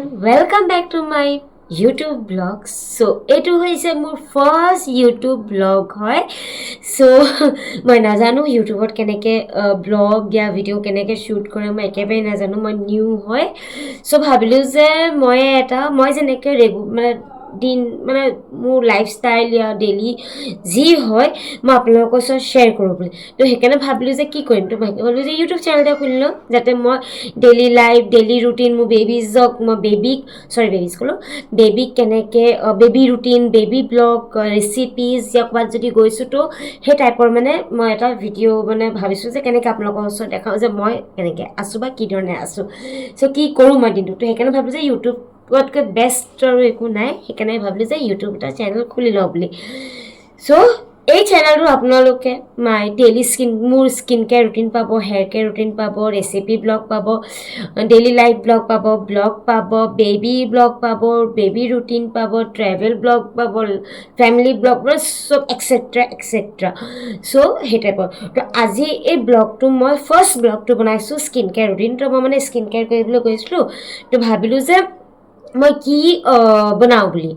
Welcome back to my YouTube vlog. So এইটো হৈছে মোৰ ফাৰ্ষ্ট ইউটিউব ব্লগ হয়। চ' মই নাজানো ইউটিউবত কেনেকৈ ব্লগ या ভিডিঅ' কেনেকৈ শ্বুট কৰে, মই একেবাৰে নাজানো, মই নিউ হয়। চ' ভাবিলোঁ যে মই এটা মই যেনেকৈ মানে দিন মানে মোৰ লাইফষ্টাইল या ডেইলি যি হয় মই আপোনালোকৰ ওচৰত শ্বেয়াৰ কৰোঁ বুলি। তো সেইকাৰণে ভাবিলোঁ যে কি কৰিম। তো মই ভাবিলোঁ যে ইউটিউব চেনেল এটা খুলি লওঁ, যাতে মই ডেইলি লাইফ, ডেইলি ৰুটিন, মোৰ বেবিজক, মই বেবীক, চৰি বেবিজ ক'লোঁ, বেবীক কেনেকৈ baby routine, baby vlog, recipes या ক'ৰবাত যদি গৈছোঁ, তো সেই টাইপৰ মানে মই এটা ভিডিঅ' মানে ভাবিছোঁ যে কেনেকৈ আপোনালোকৰ ওচৰত দেখাওঁ যে মই কেনেকৈ আছোঁ বা কি ধৰণে আছোঁ, চ' কি কৰোঁ মই দিনটো। তো সেইকাৰণে ভাবিলোঁ যে ইউটিউবতকৈ বেষ্ট আৰু একো নাই। সেইকাৰণে ভাবিলোঁ যে ইউটিউব এটা চেনেল খুলি লওঁ বুলি। চ' এই চেনেলটো আপোনালোকে মাই ডেইলি স্কিন, মোৰ স্কিন কেয়াৰ ৰুটিন পাব, হেয়াৰ কেয়াৰ ৰুটিন পাব, ৰেচিপি ব্লগ পাব, ডেইলি লাইফ ব্লগ পাব, ব্লগ পাব, বেবী ব্লগ পাব, বেবী ৰুটিন পাব, ট্ৰেভেল ব্লগ পাব, ফেমিলি ব্লগ, মানে চব এক্সেট্ৰা এক্সেট্ৰা। চ' সেই টাইপৰ। তো আজি এই ব্লগটো মই ফাৰ্ষ্ট ব্লগটো বনাইছোঁ স্কিন কেয়াৰ ৰুটিন। তো মই মানে স্কিন কেয়াৰ কৰিবলৈ গৈছিলোঁ, তো ভাবিলোঁ যে মই কি বনাওঁ বুলি।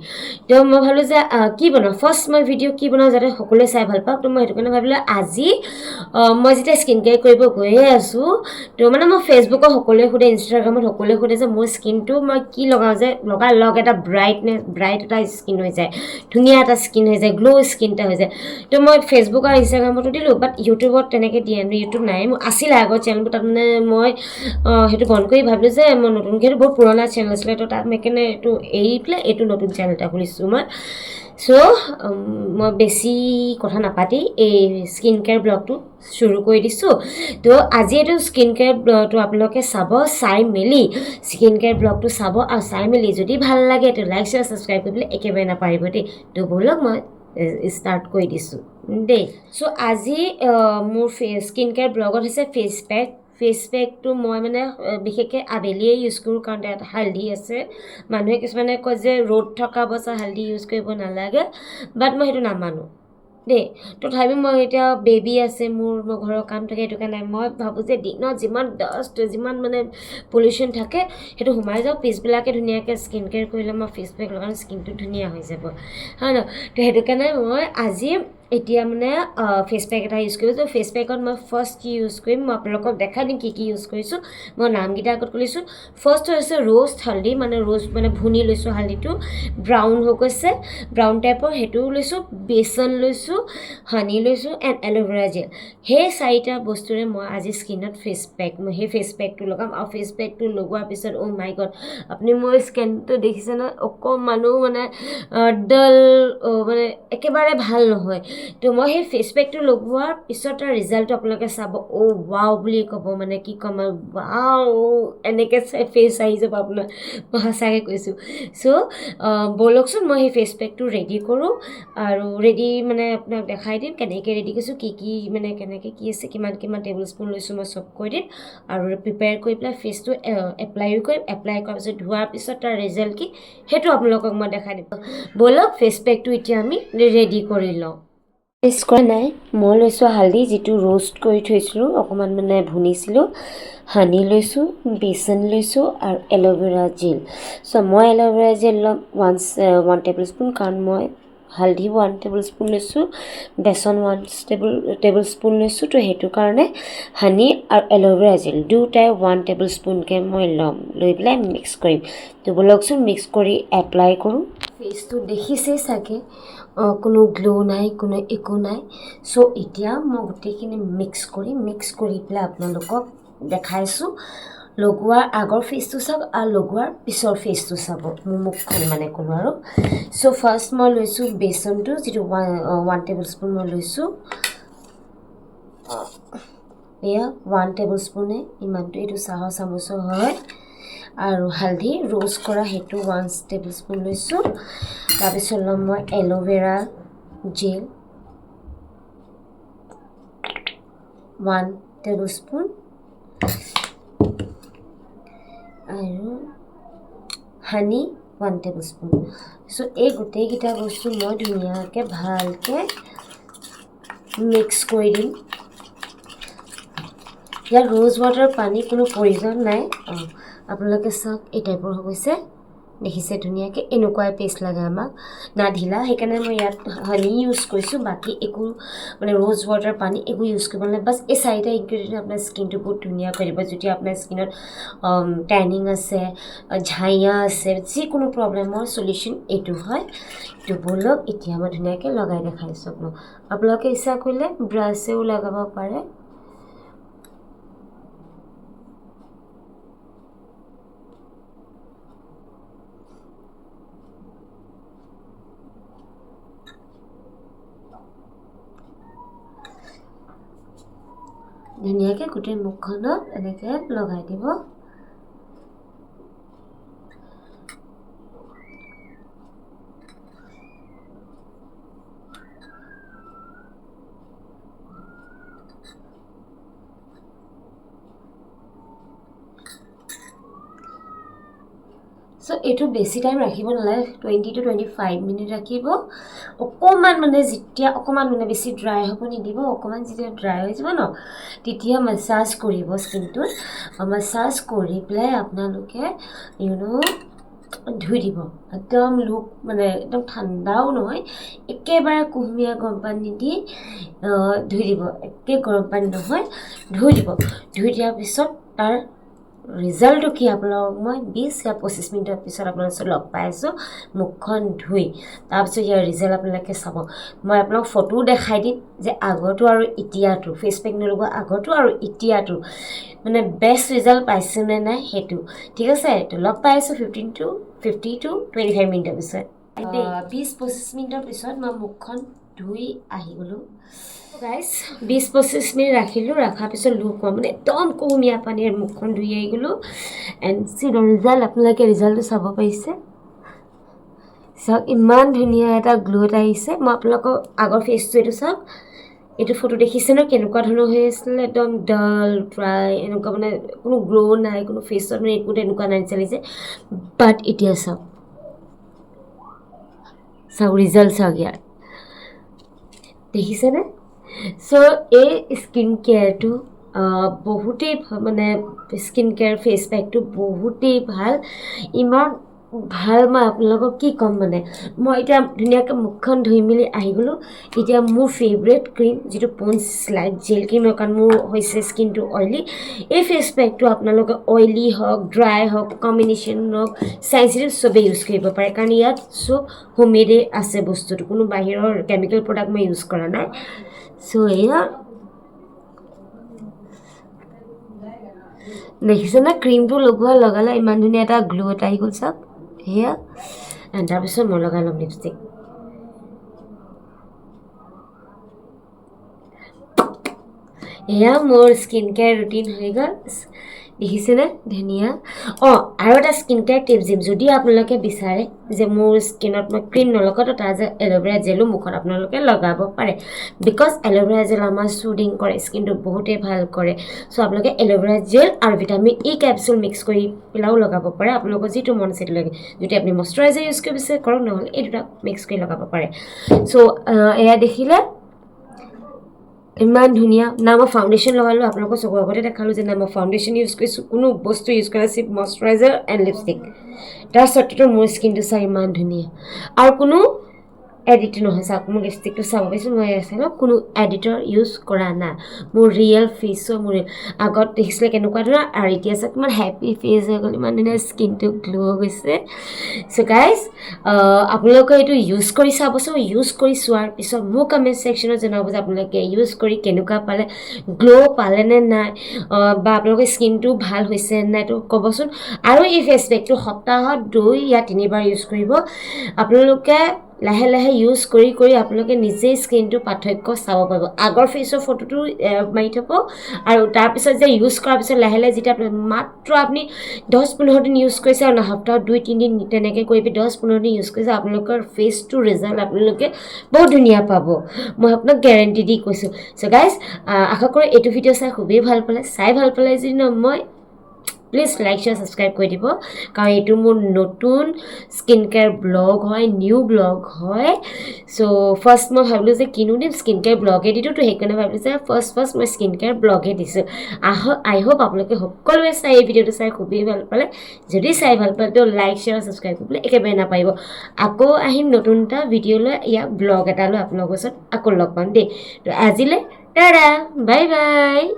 তো মই ভাবিলোঁ যে কি বনাওঁ ফাৰ্ষ্ট, মই ভিডিঅ' কি বনাওঁ যাতে সকলোৱে চাই ভাল পাওক। তো মই সেইটো কাৰণে ভাবিলোঁ আজি মই যেতিয়া স্কিন কেয়াৰ কৰিব গৈয়ে আছোঁ, তো মানে মই ফেচবুকত সকলোৱে সোধে, ইনষ্টাগ্ৰামত সকলোৱে সোধে যে মোৰ স্কিনটো মই কি লগাওঁ যে লগাৰ লগ এটা ব্ৰাইটনেছ, ব্ৰাইট এটা স্কিন হৈ যায়, ধুনীয়া এটা স্কিন হৈ যায়, গ্ল' স্কিন এটা হৈ যায়। তো মই ফেচবুক আৰু ইনষ্টাগ্ৰামতো দিলোঁ, বাট ইউটিউবত তেনেকৈ দিয়া নাই। ইউটিউব নাই মোৰ, আছিলে আগৰ চেনেলবোৰ, তাত মানে মই সেইটো বন্ধ কৰি ভাবিলোঁ যে মই নতুনকৈ, সেইটো বহুত পুৰণা চেনেল আছিলে, তো তাত মই সেইকাৰণে এইটো এৰি পেলাই এইটো নতুন চেনেল এটা খুলিছোঁ মই। চ' মই বেছি কথা নাপাতি এই স্কিন কেয়াৰ ব্লগটো চুৰু কৰি দিছোঁ। তো আজি এইটো স্কিন কেয়াৰ ব্লগটো আপোনালোকে চাব, চাই মেলি স্কিন কেয়াৰ ব্লগটো চাব আৰু চাই মেলি যদি ভাল লাগে তো লাইক, শ্বেয়াৰ, ছাবস্ক্ৰাইব কৰিবলৈ একেবাৰে নাপাহৰিব দেই। তো ব'লক, মই ষ্টাৰ্ট কৰি দিছোঁ দেই। চ' আজি মোৰ স্কিন কেয়াৰ ব্লগত হৈছে ফেচ পেক। ফেচ পেকটো মই মানে বিশেষকৈ আবেলিয়ে ইউজ কৰোঁ, কাৰণ তাত হালধি আছে। মানুহে কিছুমানে কয় যে ৰ'দ থকা অৱস্থাত হালধি ইউজ কৰিব নালাগে, বাট মই সেইটো নামানো দেই। তথাপি মই এতিয়া বেবী আছে মোৰ, মোৰ ঘৰৰ কাম থাকে, সেইটো কাৰণে মই ভাবোঁ যে দিনত যিমান ডাষ্ট, যিমান মানে পলিউশ্যন থাকে, সেইটো সোমাই যাওক। পিছবিলাকে ধুনীয়াকৈ স্কিন কেয়াৰ কৰিলে, মই ফেচ পেক লগাম, স্কিনটো ধুনীয়া হৈ যাব, হয় ন? তো সেইটো কাৰণে মই আজি এতিয়া মানে ফেচ পেক এটা ইউজ কৰিছোঁ। ফেচ পেকত মই ফাৰ্ষ্ট কি ইউজ কৰিম, মই আপোনালোকক দেখাই দিম কি কি ইউজ কৰিছোঁ। মই নামকেইটা আগত কৈ লৈছোঁ। ফাৰ্ষ্ট হৈছে ৰ'ষ্ট হালধি, মানে ৰ'ষ্ট মানে ভুনি লৈছোঁ হালধিটো, ব্ৰাউন হৈ গৈছে, ব্ৰাউন টাইপৰ সেইটোও লৈছোঁ, বেচন লৈছোঁ, হানি লৈছোঁ এণ্ড এল'ভেৰা জেল। সেই চাৰিটা বস্তুৰে মই আজি স্কিনত ফেচ পেক, মই সেই ফেচ পেকটো লগাম। আৰু ফেচ পেকটো লগোৱাৰ পিছত, অ' মাই গড, আপুনি মোৰ স্কিনটো দেখিছে নহয়, অকণমানো মানে ডল, মানে একেবাৰে ভাল নহয়। তো মই সেই ফেচ পেকটো লগোৱাৰ পিছত তাৰ ৰিজাল্টটো আপোনালোকে চাব, অ' ৱাও বুলি ক'ব। মানে কি ক'ম আৰু, ৱাও, এনেকৈ ফেচ আহি যাব আপোনাৰ, মই সঁচাকৈ কৈছোঁ। চ' ব'লকচোন, মই সেই ফেচ পেকটো ৰেডি কৰোঁ আৰু ৰেডি মানে আপোনাক দেখাই দিম কেনেকৈ ৰেডি কৰিছোঁ, কি কি মানে কেনেকৈ কি আছে, কিমান কিমান টেবুল স্পুন লৈছোঁ, মই চব কৈ দিম। আৰু প্ৰিপেয়াৰ কৰি পেলাই ফেচটো এপ্লাইও কৰিম। এপ্লাই কৰাৰ পিছত, ধোৱাৰ পিছত তাৰ ৰিজাল্ট কি, সেইটো আপোনালোকক মই দেখাই দিম। ব'লক, ফেচ পেকটো এতিয়া আমি ৰেডি কৰি লওঁ। টেষ্ট কৰা নাই। মই লৈছোঁ হালধি, যিটো ৰ'ষ্ট কৰি থৈছিলোঁ, অকণমান মানে ভুনিছিলোঁ, হানি লৈছোঁ, বেচন লৈছোঁ আৰু এল'ভেৰা জেল। চ' মই এল'ভেৰা জেল ল'ম ওৱান টেবুল স্পুন, কাৰণ মই হালধি 1 টেবুল স্পুন লৈছোঁ, বেচন 1 টেবুল স্পুন লৈছোঁ। তো সেইটো কাৰণে হানি আৰু এল'ভেৰা জেল দুয়োটাই 1 টেবুল স্পুনকৈ মই ল'ম, লৈ পেলাই মিক্স কৰিম। তো ব'লকচোন, মিক্স কৰি এপ্লাই কৰোঁ। ফেচটো দেখিছেই চাগে, কোনো গ্ল' নাই, কোনো একো নাই। চ' এতিয়া মই গোটেইখিনি মিক্স কৰি পেলাই আপোনালোকক দেখাইছোঁ। লগোৱাৰ আগৰ ফেচটো চাওক আৰু লগোৱাৰ পিছৰ ফেচটো চাব, মোৰ মুখখন মানে ক'লোঁ আৰু। চ' ফাৰ্ষ্ট মই লৈছোঁ বেচনটো, যিটো 1 টেবুল স্পুন মই লৈছোঁ। এয়া 1 টেবুল স্পুনে ইমানটো, এইটো চাহৰ চামুচৰ হয়। আৰু হালধি ৰ'ষ্ট কৰা সেইটো 1 টেবুল স্পুন লৈছোঁ। তাৰপিছত ল'ম মই এল'ভেৰা জেল 1 টেবুল স্পুন আৰু হানি 1 টেবুল স্পুন। চ' এই গোটেইকেইটা বস্তু মই ধুনীয়াকৈ ভালকৈ মিক্স কৰি দিম। ইয়াত ৰ'জ ৱাটাৰ, পানী কোনো প্ৰয়োজন নাই। অঁ, আপোনালোকে চাওক, এই টাইপৰ হৈ গৈছে। দেখিছে ধুনীয়াকৈ এনেকুৱাই পেষ্ট লাগে আমাক, না ঢিলা। সেইকাৰণে মই ইয়াত হানি ইউজ কৰিছোঁ, বাকী একো মানে ৰ'জ ৱাটাৰ, পানী একো ইউজ কৰিব নালাগে। বাছ এই চাৰিটা ইনগ্ৰেডিয়েণ্ট আপোনাৰ স্কিনটো বহুত ধুনীয়া কৰি দিব। যদি আপোনাৰ স্কিনত টেনিং আছে, ঝাইয়া আছে, যিকোনো প্ৰব্লেমৰ চলিউশ্যন এইটো হয়। এইটো ব'লক এতিয়া মই ধুনীয়াকৈ লগাই দেখাইছোঁ আপোনাক। আপোনালোকে ইচ্ছা কৰিলে ব্ৰাছেও লগাব পাৰে। ধুনীয়াকৈ গোটেই মুখখনত এনেকৈ লগাই দিব। চ' এইটো বেছি টাইম ৰাখিব নালাগে, 20 to 25 minute ৰাখিব। অকণমান মানে যেতিয়া অকণমান মানে বেছি ড্ৰাই হ'ব নিদিব, অকণমান যেতিয়া ড্ৰাই হৈ যাব ন, তেতিয়া মাছাজ কৰিব স্কিনটোত। মাছাজ কৰি পেলাই আপোনালোকে ধুই দিব। একদম লুক মানে একদম ঠাণ্ডাও নহয়, একেবাৰে কুহুমীয়া গৰম পানী দি ধুই দিব, একে গৰম পানী নহয়, ধুই দিব। ধুই দিয়াৰ পিছত তাৰ ৰিজাল্টটো কি আপোনালোকক মই 20 या 25 মিনিটৰ পিছত আপোনালোকৰ ওচৰত লগ পাই আছোঁ মুখখন ধুই। তাৰপিছত ইয়াৰ ৰিজাল্ট আপোনালোকে চাব। মই আপোনাক ফটোও দেখাই দিম যে আগৰটো আৰু এতিয়াটো, ফেচ পেক নলগোৱা আগৰটো আৰু এতিয়াটো মানে বেষ্ট ৰিজাল্ট পাইছোঁ নে নাই সেইটো। ঠিক আছে, তো লগ পাই আছোঁ 50 to 25 মিনিটৰ পিছত। 20-25 মিনিটৰ পিছত মই মুখখন ধুই আহি গ'লোঁ। গাইজ, 20-25 মিনিট ৰাখিলোঁ। ৰখাৰ পিছত লুক মানে একদম কুহুমীয়া পানীৰে মুখখন ধুই আহি গ'লোঁ। এণ্ড চি the result, আপোনালোকে ৰিজাল্টটো চাব পাৰিছে। চাওক ইমান ধুনীয়া এটা গ্ল' এটা আহিছে। মই আপোনালোকৰ আগৰ ফেচটো এইটো চাওক, এইটো ফটো দেখিছে ন কেনেকুৱা ধৰণৰ হৈ আছিলে, একদম ডাল ড্ৰাই, এনেকুৱা মানে কোনো গ্ল' নাই, কোনো ফেচত মানে একো তেনেকুৱা নাই চলিছে। বাট এতিয়া চাওক, চাওক ৰিজাল্ট চাওক ইয়াৰ, দেখিছেনে? চ' এই স্কিন কেয়াৰটো বহুতেই মানে স্কিন কেয়াৰ ফেচ পেকটো বহুতেই ভাল, ইমান ভাল মই আপোনালোকক কি ক'ম মানে। মই এতিয়া ধুনীয়াকৈ মুখখন ধুই মেলি আহি গ'লোঁ। এতিয়া মোৰ ফেভৰেট ক্ৰীম যিটো পণ্ডছ লাইট জেল ক্ৰীম, কাৰণ মোৰ হৈছে স্কিনটো অইলি। এই ফেচ পেকটো আপোনালোকে অইলি হওক, ড্ৰাই হওক, কম্বিনেশ্যন হওক, চেঞ্চিটিভ চবেই ইউজ কৰিব পাৰে, কাৰণ ইয়াত চব হোমমেডেই আছে বস্তুটো, কোনো বাহিৰৰ কেমিকেল প্ৰডাক্ট মই ইউজ কৰা নাই। চ' এয়া দেখিছেনে ক্ৰীমটো লগোৱা লগালে ইমান ধুনীয়া এটা গ্ল' এটা আহি গ'ল চাওক। সেয়া তাৰপিছত মই লগাই ল'ম লিপষ্টিক। এয়া মোৰ স্কিন কেয়াৰ ৰুটিন হৈ গ'ল, দেখিছেনে ধুনীয়া। অঁ, আৰু এটা স্কিন কেয়াৰ টিপছ দিম, যদি আপোনালোকে বিচাৰে যে মোৰ স্কিনত মই ক্ৰীম নলগাওঁ, তো তাৰ যে এল'ভেৰা জেলো মুখত আপোনালোকে লগাব পাৰে। Because aloe vera gel আমাৰ চুদিং কৰে, স্কিনটো বহুতেই ভাল কৰে। চ' আপোনালোকে এল'ভেৰা জেল আৰু ভিটামিন ই কেপচুল মিক্স কৰি পেলাইও লগাব পাৰে, আপোনালোকৰ যিটো মন আছে সেইটো লাগে। যদি আপুনি মইশ্চাৰাইজাৰ ইউজ কৰিব বিচাৰে কৰক, নহ'লে এই দুটা মিক্স কৰি লগাব পাৰে। চ' এয়া দেখিলে ইমান ধুনীয়া। না মই ফাউণ্ডেশ্যন লগালোঁ, আপোনালোকৰ চকুৰ আগতে দেখালোঁ যে না মই ফাউণ্ডেশ্যন ইউজ কৰিছোঁ, কোনো বস্তু ইউজ কৰা নাই, মইশ্চাৰাইজাৰ এণ্ড লিপষ্টিক। তাৰ স্বত্তেও মোৰ স্কিনটো চাই ইমান ধুনীয়া আৰু কোনো এডিট নহয়। চাওক মোৰ লিপষ্টিকটো চাব পাৰিছোঁ মই, চাই লওক, কোনো এডিটৰ ইউজ কৰা নাই। মোৰ ৰিয়েল ফেচো মোৰ আগত দেখিছিলে কেনেকুৱা ধৰণৰ, আৰু এতিয়া চাওক ইমান হেপী ফেচ হৈ গ'ল, ইমান ধুনীয়া স্কিনটো গ্ল' হৈ গৈছে। চ' গাইজ, আপোনালোকে এইটো ইউজ কৰি চাবচোন। ইউজ কৰি চোৱাৰ পিছত মোক কমেণ্ট ছেকশ্যনত জনাব যে আপোনালোকে ইউজ কৰি কেনেকুৱা পালে, গ্ল' পালে নে নাই, বা আপোনালোকৰ স্কিনটো ভাল হৈছে নে নাই এইটো ক'বচোন। আৰু এই ফেচ পেকটো সপ্তাহত 2 या 3 বাৰ ইউজ কৰিব। আপোনালোকে লাহে লাহে ইউজ কৰি কৰি আপোনালোকে নিজেই স্কিনটো পাৰ্থক্য চাব পাৰিব। আগৰ ফেচৰ ফটোটো মাৰি থ'ব, আৰু তাৰপিছত যে ইউজ কৰাৰ পিছত লাহে লাহে যেতিয়া আপুনি মাত্ৰ আপুনি 10-15 দিন ইউজ কৰিছে, আৰু সপ্তাহত 2-3 দিন তেনেকৈ কৰি 10-15 দিন ইউজ কৰিছে, আপোনালোকৰ ফেচটো ৰিজাল্ট আপোনালোকে বহুত ধুনীয়া পাব, মই আপোনাক গেৰেণ্টি দি কৈছোঁ। চ' গাইজ, আশা কৰোঁ এইটো ভিডিঅ' চাই খুবেই ভাল পালে। চাই ভাল পালে যদি ন মই প্লিজ লাইক, শ্বেয়াৰ, ছাবস্ক্ৰাইব কৰি দিব, কাৰণ এইটো মোৰ নতুন স্কিন কেয়াৰ ব্লগ হয়, নিউ ব্লগ হয়। চ' ফাৰ্ষ্ট মই ভাবিলোঁ যে কিনো দিম, স্কিন কেয়াৰ ব্লগে দি দিওঁ। তো সেইকাৰণে ভাবিলোঁ যে ফাৰ্ষ্ট ফাৰ্ষ্ট মই স্কিন কেয়াৰ ব্লগে দিছোঁ। আই হোপ আপোনালোকে সকলোৱে চাই, এই ভিডিঅ'টো চাই খুবেই ভাল পালে। যদি চাই ভাল পালে, তো লাইক, শ্বেয়াৰ, ছাবস্ক্ৰাইব কৰিবলৈ একেবাৰে নাপাহৰিব। আকৌ আহিম নতুন এটা ভিডিঅ' লৈ, ইয়াৰ ব্লগ এটা লৈ আপোনালোকৰ ওচৰত আকৌ লগ পাম দেই। তো আজিলৈ টাটা, বাই বাই।